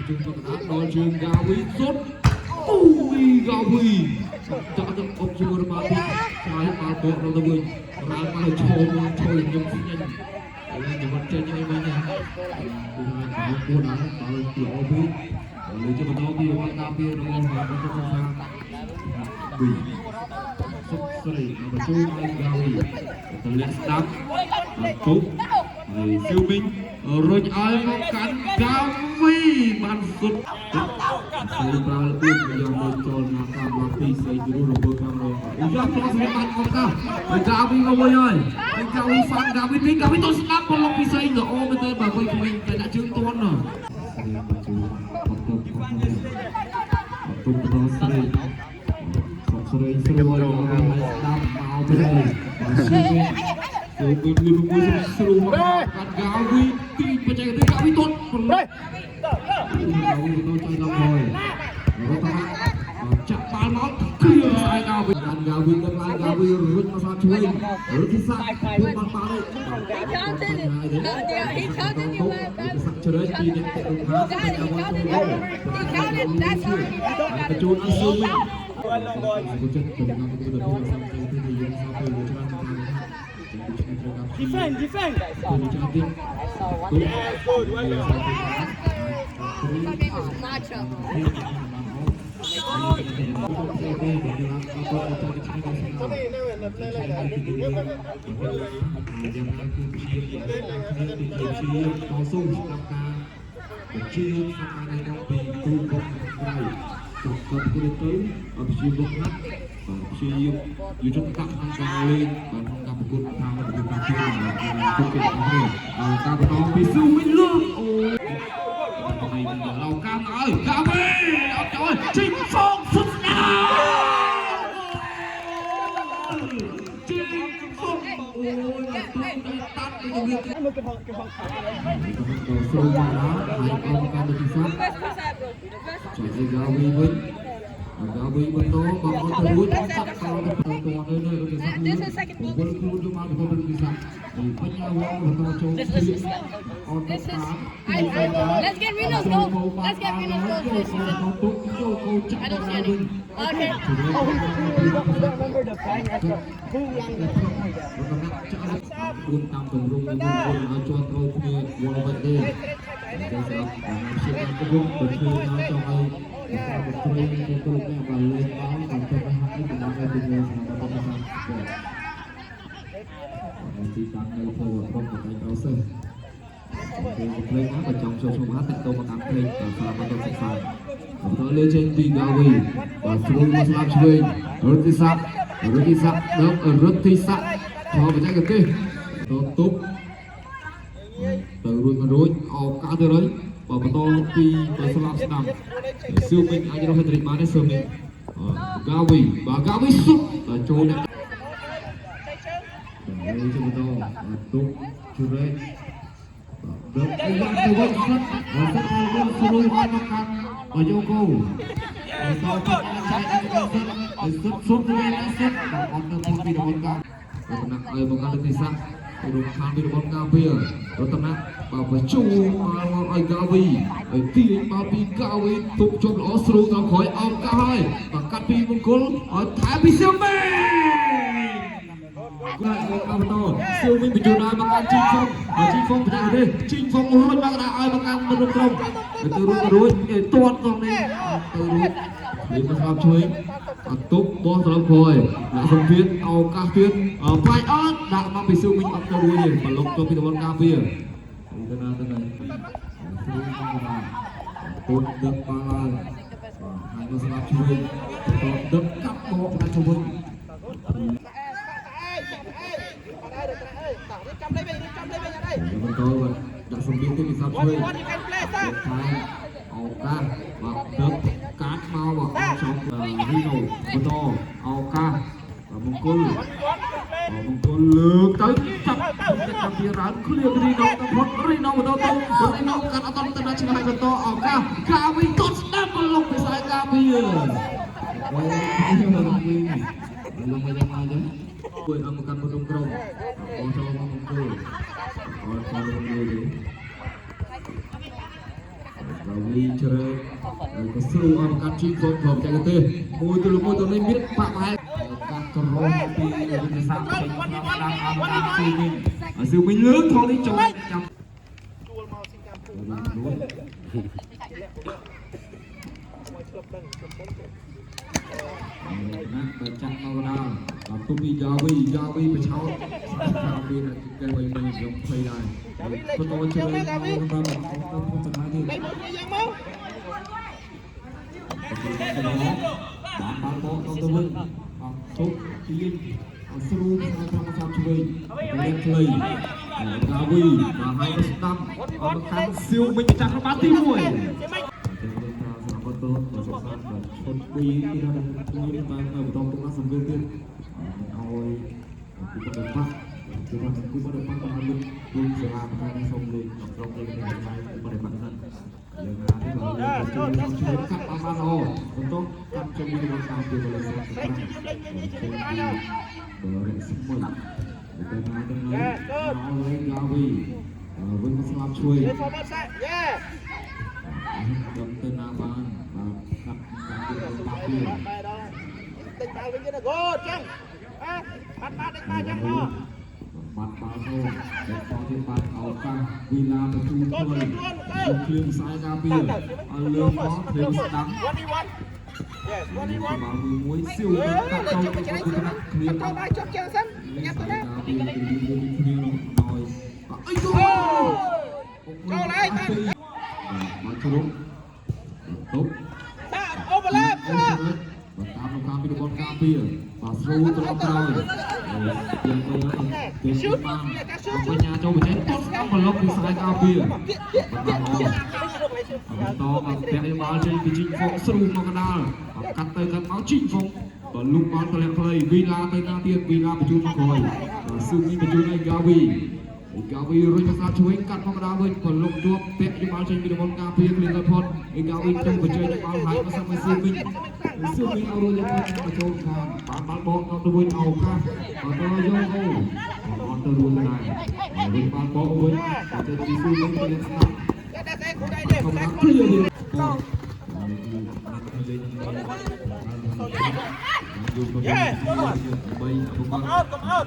ជើងទៅកណ្ដាលដល់ជើងកាវីសុតអូយកាវីចាក់ទៅអុកជាមួយរបស់ទីឆ្លើយបាល់បកដល់ទៅវិញរាល់មកឈោមឈោខ្ញុំស្ញិញហើយខ្ញុំមិនចេញអីវិញណាគឺថាបាល់ពួនដល់បាល់ល្អពេកលើជាបន្តពីរបស់ការពាររបស់បាល់ទៅសាពីសុកស្រីមកជួយឲ្យកាវីទៅលាក់ស្ដាប់ទុកហើយស៊ូមីងរុញឲ្យមកកាន់កាវីបានសុទ្ធស្រីប្រើរបៀបយកមកចូលណាតាមមកពីស្រីគ្រូរវើខាងរងយកផ្លោះស្រីបានអត់កាហើយកាវីមកវិញហើយហើយកាវីហ្វាន់កាវីទីកាវីទៅស្ដាប់ប្រឡងពីស្រីល្អមែនទេបើវិញក្មេងតែដាក់ជើងតន់ណាស្រីមកជួយអត់ទៅអត់ទុំដល់ស្រីសុកស្រីស្រួលមកស្ដាប់មកទៅហើយស៊ូមីស៊ូមីលឺមួយស្រួលមកកាត់កាវីទីបច្ចេកទេសកាវីតន់ប្រឡង កាវីទៅចៃដល់ហើយរតនៈចាក់បាល់មកគ្លៀងខ្សែកាវីកាន់កាវីដល់ឡើងកាវីរុញមកសាជួយរុទ្ធិស័កធ្វើបាល់បាល់នេះ Yeah, he counted you last time. ស័កជ្រើសពីអ្នកតេរុខា Daddy, he counted you. He counted. That's how many បញ្ជូនឲ្យស៊ូមី Well done, boys. ចិត្តទៅដល់ទៅដល់សំទៅទីយើងសោទៅច្រើនទៅ Defend, defend. ទៅច្រើនទៀត Yes, good. Well done. That game is matchup. យ៉ាងណាគឺព្យាយាមគឺព្យាយាមតស៊ូស្ដាប់ការបញ្ជាស្ដាប់ការណែនាំពីគ្រូគាត់ខាងក្រៅគាត់គាត់ទៅទៅព្យាយាមលំហាត់បាទព្យាយាមយកចិត្តដាក់ក្នុងការលេងបាទក្នុងការប្រកួតតាមរបៀបការជួយគុំគេទាំងគ្នាការបន្តពីស៊ូវិញលើកអូ ហើយឡៅកាមអើយកាមវិញអត់ចូលជីងហ្វងសុទ្ធណាជីងហ្វងអូយទុកទៅតាត់ទៅវាទៅស្រួលមកដល់ហើយអមកម្មវិធីសាស្ត្រ Best pass that, bro. Best. ជួយឲ្យកាវីវិញកាវីបន្តបងអត់ទៅរួចអត់តាត់តទៅទៅទៅនៅរត់សាស្ត្រវល់ខ្លួនយកមកទៅរត់សាស្ត្របញ្ញាវងបន្តចូលអត់ This is. I. Let's get Reno's goal. Let's get Reno's goal this season. I don't see any. Okay. Oh, we don't remember the flying after. Who landed? ួនតាមទម្រង់មួយមួយឲ្យជាន់ត្រូវគ្នាវល់វិញទេតែសម្រាប់ព្យាយាមគ្រប់ទៅធ្វើឲ្យចង់ឲ្យការប្រព្រឹត្តទៅទៅនេះបើលេងមកតាមទៅឲ្យហាក់ពីដល់ឲ្យពីសម្រាប់ទៅតាមទីតាមនៅផ្លូវក្រុមបតែត្រូវសេះពេលភ្លេងណាបើចង់ចូលឈ្មោះហាត់តទៅមកតាមភ្លេងសម្រាប់បន្តសិក្សាបន្តលេចេញពីកាវីបាទស្រួលមកស្លាប់ឆ្វេងរុទ្ធិស័ករុទ្ធិស័កដល់រុទ្ធិស័កចូលបច្ចេកទេសទៅទប់ទៅរួចមករួចអោកាទៅហើយបើបន្តពីទៅស្លាប់ស្ដាំសឿមីងអាចរកហេតុរិចបានទេសឿមីងកាវីបាទកាវីសុទ្ធដល់ចូលអ្នកបាទចូលបន្តទប់ជ្រែក được anh bạn từ bên xuất và rất là luôn sulu hai mặt cắt và Yoko sau khi anh chạy anh xuất xuất xuất lên anh xuất và còn được một vị đồng cả រតនៈឲ្យបង្កើតទីសារំខានពីរបស់កាពីរតនៈបាទបញ្ជូមកមកឲ្យកាវីឲ្យទាញមកពីកាវីទុកជាប់ល្អស្រួលដល់ក្រោយអោកាហើយបាទកាត់ពីមង្គលឲ្យថែពីសៀមមេគាត់មកអបតសៀវវិញបញ្ជូនឲ្យមកកាន់ជីងហ្វុងជីងហ្វុងបច្ចេកទេសជីងហ្វុងរុញមកដាក់ឲ្យមកកាន់មនុស្សក្រុមទៅរួចរួចទាត់ត្រង់នេះទៅរួចវាមកស្លាប់ជួយអត់ទុកបោះត្រឡប់ក្រោយដាក់សម្ពាធឱកាសទៀតផ្លាច់អត់ដាក់មកពីសៀវវិញអត់ទៅរួចទេបលុកទៅពីតំបន់ការពារទៅណាទៅណាស្រួលមកដល់ទុកដឹកបាល់ហើយមកស្លាប់ជួយបន្តដឹកកាប់បកផ្ដាច់ទៅវិញ បន្តដាក់សម្ពាធទៅពីសាប់ជួយថែឱកាសបាទដឹកកាត់មកបាទអត់ចំរីណូបន្តឱកាសមង្គលមង្គលលើកទៅចាប់ចាប់ពីរ៉ាន់ឃ្លៀរីណូទៅផុតរីណូបន្តទៅរីណូកាត់អត់ទៅដល់ឆ្ងាយបន្តឱកាសកាវិញទាត់ស្ដាំមកលុកពីខ្សែកាពីអូយវិញលងមកយ៉ាងណាចឹងគួយអង្គកាន់មុំក្រុមអូចូលមកមង្គល អត់ចូលមង្គលទេ កាវីជ្រើក៏ស្រួលអបកាត់ជីកូនព្រមចែកទេសមួយទៅមួយទៅនេះមានបាក់ប្រហែលកាត់ក្រមពីវិទ្យាសាស្ត្រចេញតាមអាមកាស៊ីមីងស៊ីមីងលើកថងនេះចូលចាំ ជួលមកស៊ីកម្ពុជាមកឆ្លប់ដឹងឆ្លប់ដឹង ណាបើចាក់មកដល់ដល់ទុំពីយ៉ាវីយ៉ាវីបឆោតតាមពីកែវមិនខ្ញុំភ័យដែរបន្តជួយមកដល់ទៅពុទ្ធណាទៀត លេខមួយគ្នាយើងមក បានបាល់បោកទៅវិញអត់ទុកទាញអត់ស្រួលផ្នែកក្នុងសាប់ឆ្វេងលេខខ្លីកាវីបាទហើយស្ដាំអត់កាន់សៀវមិនចាស់របស់ទី1 ជាម៉េច តែថាសម្រាប់ទៅដល់សុខសាន្តដល់ឈុត2ទីដល់មួយបាននៅបន្តទុកណាសម្ភារទៀតឲ្យគូបដបាក់គឺថាគូបដបាក់បានលុបលុបសាលាបានសូមលេងដល់ក្រុមលេងនេះគូបដបាក់សិនយ៉ាងណាទេបាទជួយជួយកាត់បានល្អបន្តកាត់ជាមួយនឹងការពីបរិស័ទ លេខជាយើងលេខងាយជាងបានហើយ បរិស្មួយតែណាទៅនេះមកលេងកាវីវិញមកស្លាប់ជួយ លេខ forward សាយេ ដឹងទៅណាបានបាទកាត់តាមពីបាក់ពី បែរដល់ដេញបាល់វិញទៀត go ចឹងអើបាត់បាត់ដេញបាល់ចឹងមក បាត់បាល់ចូលតែតទៀតបាត់ឱកាសវីឡាទៅជូនខ្លួនគ្លៀងខ្សែការពារឲ្យលើមកគ្លៀងស្ដាំ 1v1 Yes 1v1 បាល់មួយមួយសៀវ អឺ កាត់ លេខ ចូល ជុំទៅច្ ទៅគ្លៀង រៃចូលបាយជប់ជើងសិនញ៉ាំទៅណា ការពារពីគ្លៀងឲ្យអីយូ ចូលហើយបាន មកជ្រុំតុប តា overlap តា បាទតាមក្នុងការពីរបនការពារបាទស្រួលត្រឡប់ក្រោយយ៉ាងទៅគេបានបញ្ញាចូលបញ្ចេញតត់ស្ដាំប្លុកពីខ្សែការពារបន្តមកពាក់បាល់ចេញពីជីងហ្វុងស្រួលមកកដាលកាត់ទៅកាត់មកជីងហ្វុងបើលុកបាល់ទម្លាក់ខ្លីវីឡាទៅណាទៀតវីឡាបញ្ជូនមកក្រោយស៊ូមីបញ្ជូនឲ្យហ្គាវីហ្គាវីរុញមកស្ដាប់ជួយកាត់មកកដាលវិញក៏លុកជាប់ពាក់បាល់ចេញពីរបនការពារគ្លីនផុតហ្គាវីទៅបញ្ចេញបាល់ហើយមកសាប់មកស៊ូមីស៊ូមីអរុយមកចូលខាងបានបាល់បកទៅវិញឱកាសបន្តយកអូអត់ទៅរួចដែរវិញបាល់បកវិញទៅទីស៊ូមីទៅស្ដាប់ តែតែគ្រូដៃនេះ កំ តែ ពុងគ្លៀទៀត យេ បី កុំអោតកុំអោត